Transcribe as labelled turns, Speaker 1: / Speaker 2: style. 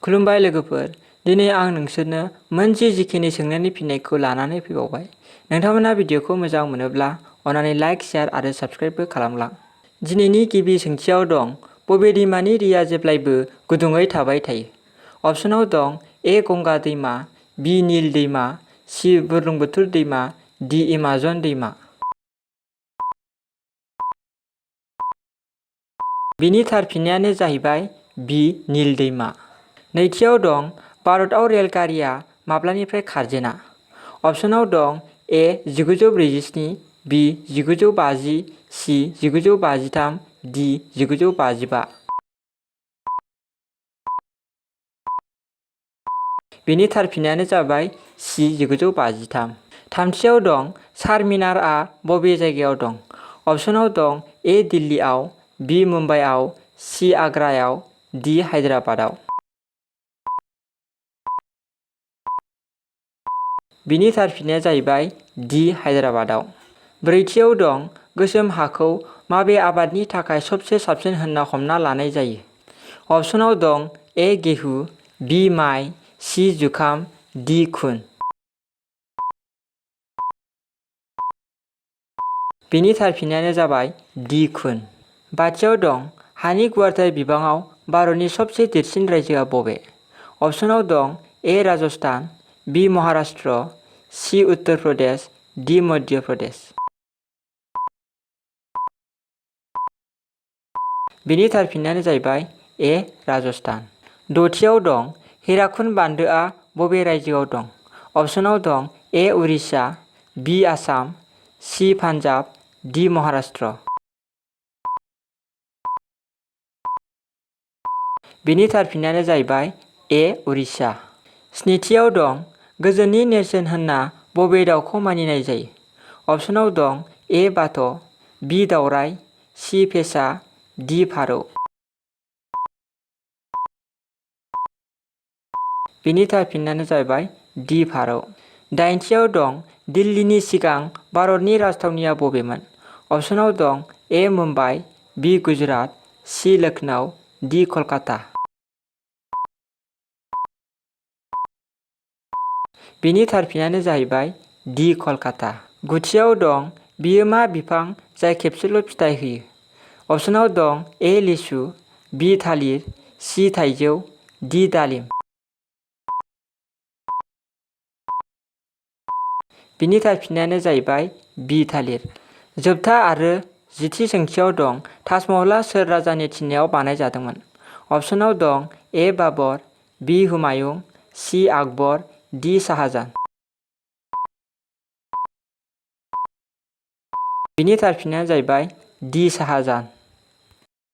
Speaker 1: खुलुमबाय लोगोफोर, दिनै आं नोंसोरनो मोनसे जिखिनि सोंनायनि फिननायखौ लानानै फैबावबाय। नोंथांमोना भिडिअखौ मोजां मोनोब्ला अन्नानै लाइक, शेयार आरो साबस्क्राइबबो खालामलां। दिनैनि गिबि सोंथियाव दं, बबे दैमानि दैया जेब्लायबो गुदुङै थाबाय थायो? अपशनाव दं ए गंगा दैमा, बि नील दैमा, सि बुरलुंबुथुर दैमा, डि एमाजन दैमा। बिनि थार फिननायानो जाहैबाय बि नील दैमा। नैथियाव दं, भारतआव रेलगारिया माब्लानिफ्राय खारजेना? अपशनाव दं ए 1947, बि 1950, सि 1953, डि 1955। बिनि थार फिननायानो जाबाय सि 1953। थामथियाव दं, चारमिनारआ बबे जायगायाव दं? अपशनाव दं ए दिल्लीआव, बि मुम्बाइआव, सि आग्रायाव, डि हायद्राबादआव। बिनि थार फिननाया जाहैबाय डि हायद्राबादआव। ब्रैथियाव दं, गोसोम हाखौ माबे आबादनि थाखाय सबसे साबसिन होनना हमना लानाय जायो? अपशनाव दं ए गेहूं, बि माइ, सि जुखाम, डि खुन। बिनि थार फिननायानो जाबाय डि खुन। बाथियाव दं, हानि गुवारथाय बिबाङाव भारतनि सबसे देरसिन रायजोआ बबे? अपशनाव दं ए राजस्थान, बि महाराष्ट्र, सि उत्तर प्रदेश, डि मध्य प्रदेश। बिनि थार फिननायानो जाहैबाय ए राजस्थान। दथियाव दं, हिराकुद बान्दोआ बबे रायजोआव दं? अपशनाव दं ए उरिष्या, बि आसाम, सि पान्जाब, डि महाराष्ट्र। बिनि थार फिननायानो जाहैबाय ए उरिष्या। स्निथियाव दं, गोजोननि नेरसोन होनना बबे दाउखौ मानिनाय जायो? अपशनाव दं ए बाथ', बि दावराय, सि फेसा, डि फारौ। बिनि थार फिननायानो जाहैबाय डि फारौ। दाइनथियाव दं, दिल्लीनि सिगां भारतनि राजथावनिया बबेमोन? अपशनाव दं ए मुम्बाइ, बि गुजरात, सि लखनऊ, डि कलकाता। बिनि थार फिननायानो जाहैबाय डि कलकाता। गुथियाव दं, बियो मा बिफां जाय खेबसेल' फिथाइ होयो? अपशनाव दं ए लिसु, बि थालिर, सि थाइजौ, डि दालिम। बिनि थार फिननायानो जाहैबाय बि थालिर। जोबथा आरो 10थि सोंथियाव दं, ताजमहलआ सोर राजानि थिननायाव बानायजादोंमोन? अपशनाव दं ए बाबर, बि हुमायूं, सि आकबर, डि शाहजाहान। बिनि थार फिननायानो जाहैबाय डि शाहजाहान।